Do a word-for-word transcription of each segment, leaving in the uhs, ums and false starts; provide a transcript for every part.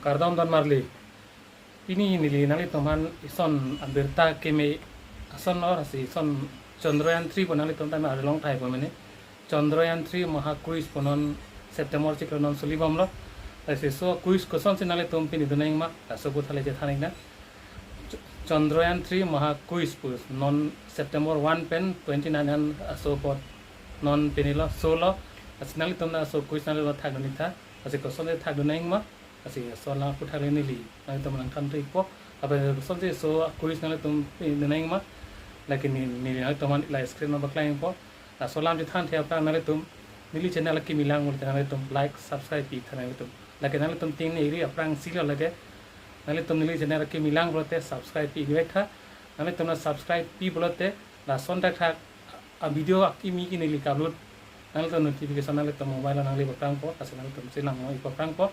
Kardom don marli. Pini neli nanglitum aphan ison abirta keme ason or asi ison Chandrayaan three pu nanglitum tame arlong thai pu mene. Chandrayaan three Maha Quiz pu non September chiklo non suli bomlo. Lasi laso quiz kosonsi nanglitum pini dun nangma, laso aputhak le chethan nang. Ch-, Chandrayaan three Maha Quiz pu non September one pen twenty nine an laso apot non pini lo, solo. Lasi nanglitum laso quiz nanglitum thakdun ik tha. Lasi kosonsi thakdun nangma, lasi laso alam aputhak le neli nanglitum aphan nangthan thu ikpo. Lapen kosonsi laso quiz nanglitum pini dun nangma, lake ne-, neli nanglitum aphan la screen nangpaklang ikpo. Laso alam chethan the aphrang nanglitum neli channel akimi lang pulote nanglitum like, subscribe pi tha nanglitum. Lake nanglitum ting ni iri aphrangsi lo, lake nanglitum neli channel akimi lang pulote subscribe pi ik vek tha. Nanglitum la subscribe pi pulote lason thakthak a video akimi ke neli ka-upload, nanglitum notification nanglitum mobile nangli paprangpo, lasi nanglitum chelang nang ik paprangpo.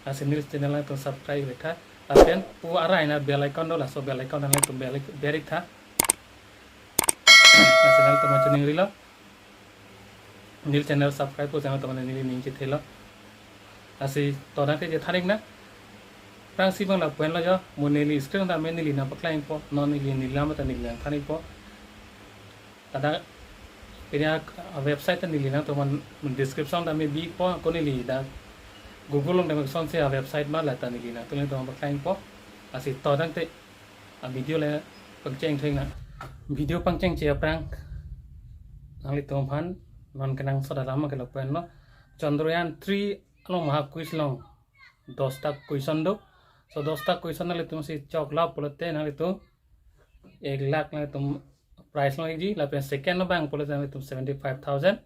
Lasi neli channel nanglitum subscribe ik tha. Lapen pu arai na bell icon do, laso bell icon nanglitum bell ic-, ber ik tha. Lasi nanglitum achuning rilo. Neli channel subscribe pu channel teman neli ning chethelo. Lasi to nangke chethan ik nang. Aphrangsi bang lapu-an lo jo, mo neli screen tame neli nangpaklang ikpo, non neli neli alam ta neli nangthan ikpo. Ladak pini a website ta neli nangtum aphan description tame bi ikpo, ako neli dak Google along tame kosonsi a website ma lata neli nangtum nangtum aphan paklang ikpo. Lasi to tangte a video le pangcheng thu ik nang. Video pangchengche aphrang nanglitum aphan non kenangsot alam ke lapu-an lo. Chandrayaan three along Maha Quiz along dosta question do. So dosta question nanglitum si choklo pulote nanglitum ek lakh nanglitum prize long ikji, lapen second abang pulote nanglitum seventy five thousand,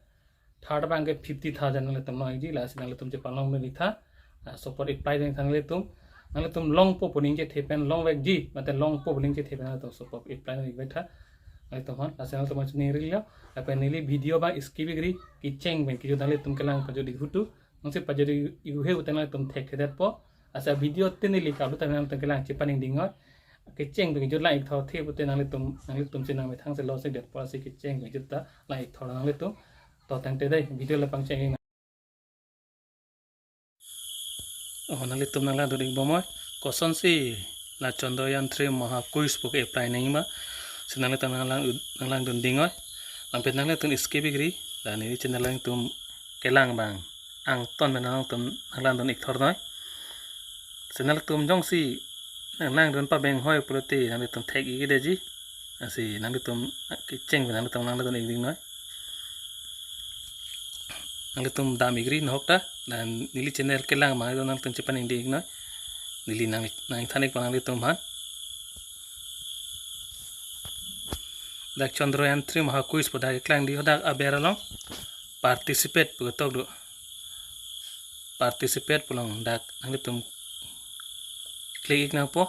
third abang ke fifty thousand nanglitum long ikji, lasi nanglitum chepanlong dun ik tha. Laso apot apply dun ik tha nanglitum. Nanglitum longpo pu aning chethe pen long vekji, mate longpo pu aning chethe pen nanglitum laso apot apply dun ik vek tha. Nanglitum aphan, lasi nanglitum achuning rilo. Lapen neli video abang skip ik ri, kecheng pen kejut nanglitum kelang pajut ik hu tu. Nangsi pajut ik hu he pulote nanglitum thekthedetpo. Lasi a video te neli ka-upload tame nanglitum kelang chepaningding noi. Kecheng pen kejut lang ik thor the pulote nanglitum, nanglitum chenam methang si lo si detpo, lasi kecheng pen kejut ta lang ik thor nanglitum. To tangte dei, video le pangcheng ik nang. Oh, nanglitum nanglang dun ik bom noi. Kosonsi la Chandrayaan three Maha Quiz pu ke apply nangma, si nanglitum nanglang, nanglang dun ding noi. Lapen nanglitum skip ik ri, la neli channel nangtum kelang abang angton pen nangtum nanglang dun ik thor noi. Si nanglitum jongsi nanglang dun pabeng hoi pulote nanglitum thek ik detji. Lasi nanglitum kecheng pen nanglitum nanglang dun ik ding noi. Nanglitum dam ik ri nahok ta, dan neli channel kelang abang nanglitum chepaningding ik noi. Neli nang, nangthan ik pa nanglitum aphan. Dak Chandrayaan three Maha Quiz pu dak keklang di, hadak aber along participate pu ketok do. Participate pu along dak nanglitum click ik nangpo.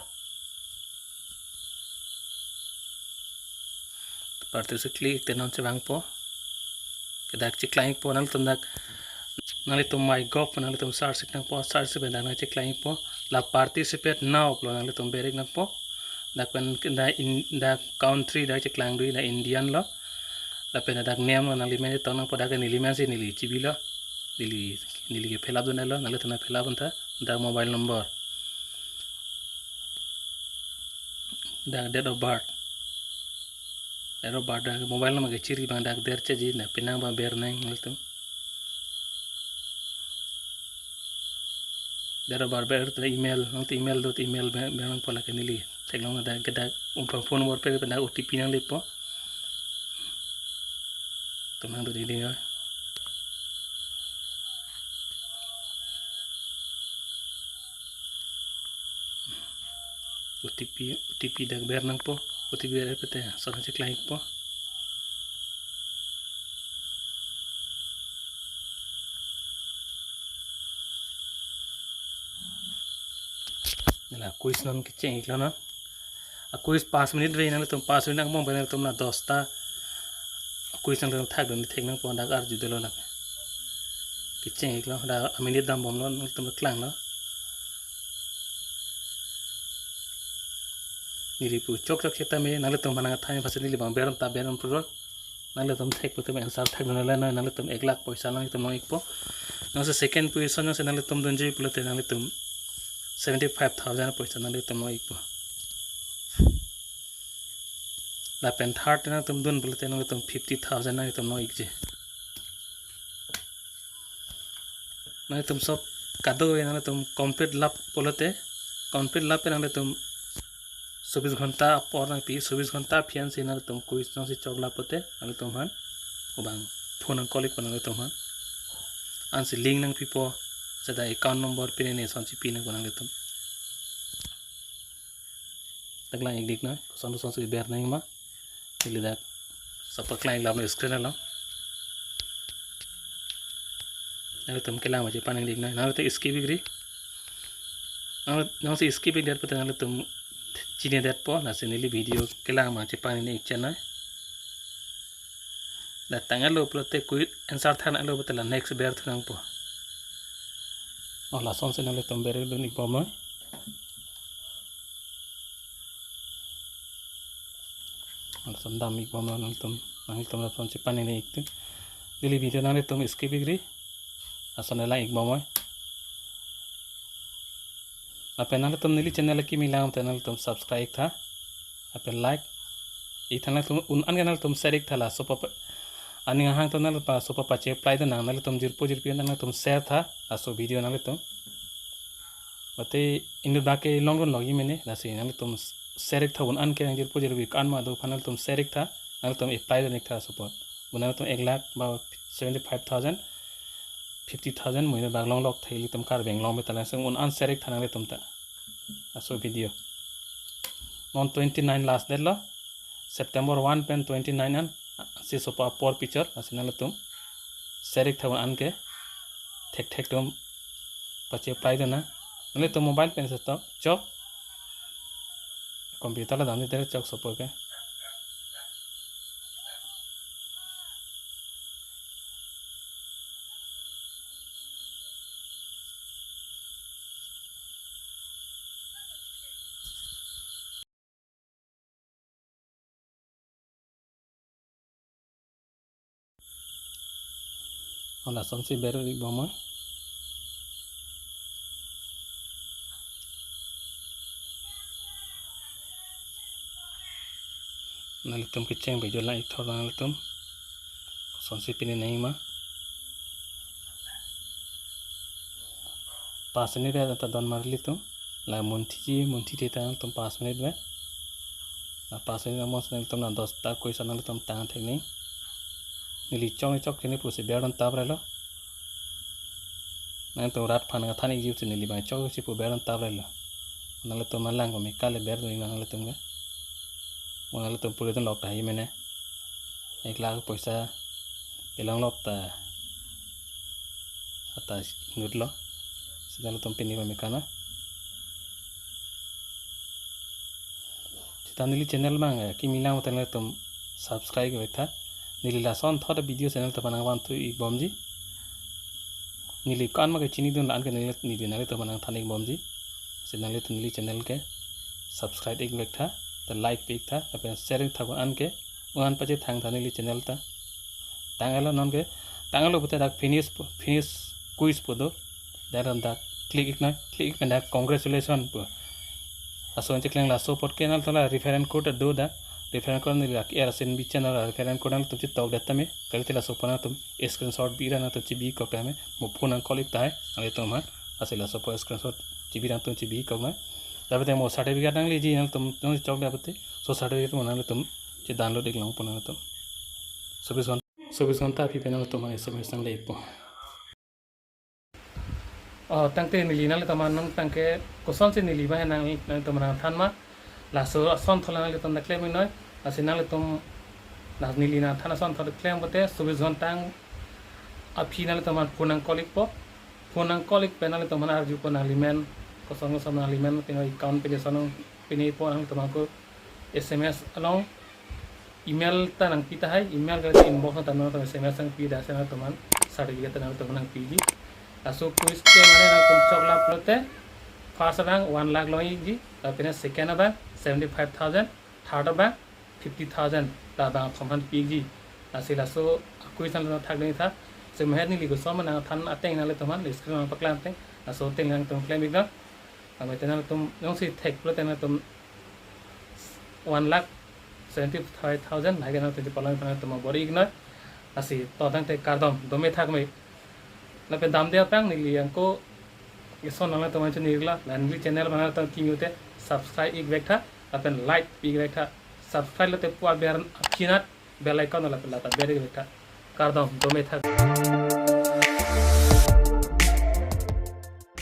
Participate click ik te non chevangpo. Ke dak cheklang ikpo, nanglitum dak, nanglitum MyGov nanglitum search ik nangpo, search pen dak nangcheklang ikpo. La participate now pu along nanglitum ber ik nangpo. Dak pen dak in, dak country dak cheklang do, dak Indian lo. Lapen dak name lo nangli men tong nangpo, dak neli men si neli G B lo. Neli, neli ke fill up dun lo, nanglitum nang fill up dun tha. Dak mobile number. Dak date of birth. Date of birth dak mobile number kechiri abang dak der cheji, na penang abang ber nang nanglitum. Date of birth ber te email, nangtum email do te email ber, ber nangpo, lake neli theklong dak ke dak umpang phone number pen dak O T P nanglippo. Tum nang do ding ding oi. O T P, O T P dak ber nangpo, O T P ber pete, lason cheklang ikpo. Nela quiz non kecheng iklo non. A quiz pas minute ve, nanglitum pas minute angbong pen nanglitum la dosta quiz nanglitum thakdun thek nangpo, dak arju dolo lake. Kecheng iklo, dak a minute dam bomlo, nanglitum klanglo. Neli pu chok chok seta me, nanglitum aphan nangthan pasi neli abang ber ta ber pro. Nanglitum thek putum answer thakdun le noi, nanglitum ek lakh poisa nanglitum long ikpo. Jongsi second position jongsi nanglitum dunji pulote nanglitum seventy five thousand poisa nanglitum non-ikpo. Lapen third nanglitum dun pulote nanglitum fifty thousand nanglitum non-ikji. Nanglitum sob kadokave nanglitum complete lap pulote, complete lap pen nanglitum chobis ghonta apor nangpi, chobis ghonta aphi ansi nanglitum quiz jongsi chokla pulote nanglitum aphan obang phone nang-call-ikpo nanglitum aphan. Ansi link nangpipo, seta account number pine ne sonsi pi nangpo nanglitum. Dak lang-ik dik noi, koson kosonsi ber nangma. Neli dak sapa klang-ik lap noi screen along. Nanglitum kelang baji panang dik noi. Nanglitum skip-ikri. Nang, nangsi skip-ikdet pulote nanglitum chinidetpo, lasi neli video kelang baji panang dik channel. Dak tanglo pulote quiz answer thanlo pulote la next berthu nangpo. O, lasonsi nanglitum berdun-ikbom noi. Lason dam-ikbom noi nanglitum, nanglitum lasonsi panang dik tu. Neli video nanglitum skip-ikri. Lason lang-ikbom noi. Lapen nanglitum neli channel kimi lang te nanglitum subscribe-iktha. Lapen like-iktha, nanglitum un-an ke nanglitum share-iktha, laso pa, aning ahang to nanglitum sopo pache-apply dun nang, nanglitum jirpo jirpi nanglitum share-iktha laso video nanglitum. Mate inut bak ke longdunlok-ji mene, lasi nanglitum share-iktha, un-an ke nang jirpo jirpi ko-an ma do aphan nanglitum share-iktha, nanglitum apply dun-iktha laso apot. Bo nanglitum ek lakh ba seventy five thousand, fifty thousand mo inut bak longlok thai ilitum Karbi Anglong beta langsung un-an share-iktha nanglitum ta. Laso video. Non twenty nine last date lo. September one pen twenty nine ansi sopo apor pichor, lasi nanglitum share-iktha un-an ke. Thekthek atum pache-apply dun nang. Nanglitum mobile pen seta chok. Computer la damde direct chok sopo ke. O, lasonsi ber-ikbom noi. Nanglitum kecheng bejo lang-ik thor nanglitum. Kosonsi pine nangma. Pas minute ta don marli tum. La munthiji, munthi te ta nangtum pas minute ave. La pas minute amos nangtum la dos ta quiz nanglitum tang thek nang. Neli chok ne chok chini pusi berdun tap relo. Nangtum rat aphan kathan-ikji pusi neli bang chok si pu berdun tap relo. Nanglitum malang ko mekale berdun nanglitum ke. Nanglitum puri dunlok tahai mene. Ek lakh poisa kelonglok ta ata inut lo. Seta nanglitum pini pamekana. Seta neli channel bang kimi lang hotel nanglitum subscribe-iktha. Neli lason thot video channel ta panang van tu-ikbomji. Neli ko-an ma ke chinidun la-an ke neli, neli nanglitum panang than-ikbomji. Seta nanglitum neli channel ke subscribe-ik-iktha, ta like pi-iktha, lapen share-iktha un-an ke, un-an pachethang tha neli channel ta. Tanglo non ke, tanglo pulote dak finish pu, finish quiz pu do. Dak dak click-ik noi, click-ik pen dak congratulation pu. Laso chekleng laso apot ke nangtum la reference code do dak. Reference code neli dak R S N B channel reference code nangtum chetokdet tame. Kalite laso apot nangtum screenshot bi ra nangtum chebi-ik tame. Mo phone nang-call-ik tahai nanglitum aphan. Lasi laso apot screenshot chebi nangtum chebi-ik tame. Dapat mo certificate nangleji nangtum nangchokdet pulote. So certificate mo nanglitum che-download-ik longpo nangtum. Chobis ghonta, chobis ghonta aphi pen nangtum S M S nangle-ikpo. O, tangte neli nanglitum aphan nang tangke kosonsi neli bang nang, nangtum nangthan ma. Laso ason thot nanglitum ta klem noi. Lasi nanglitum la neli nangthan ason thot klem pulote chobis ghonta aphi nanglitum aphan phone nang-call-ikpo. Phone nang-call-ik pen nanglitum aphan arjupo nanglimen, koson koson nanglimen, pine account pine son nang pine-ikpo, nanglitum aphan ko S M S along, email ta nangpi tahai, email ke inbox ta nangtum S M S nangpi, dak si nangtum aphan certificate ta nangtum aphan nangpiji. Laso quiz ke mane nangtum chokla pulote first abang one lakh long-ikji, lapen second abang seventy five thousand, third abang fifty thousand, labang thom aphan pi-ikji. Lasi laso quiz nangtum thakding tha. Semahet neli koson ma nangthan ateng nanglitum aphan, screen nangpaklang ateng, laso ateng nangtum klem iknon. Amat nangtum jongsi thek pulote nangtum one lakh seventy five thousand lahai ke nangtum chepalang nangtum bor-i iknon. Lasi to tangte kardom, dome thakme. Lapen damde aphrang neli ako ison nangtum anchun nirla, la neli channel ma nangtum kingyu te subscribe ik vek tha, lapen like pi ik vek tha. Subscribe lote pu aber aphinat bell icon lapen lata ber ik vek tha. Kardom, dome thak.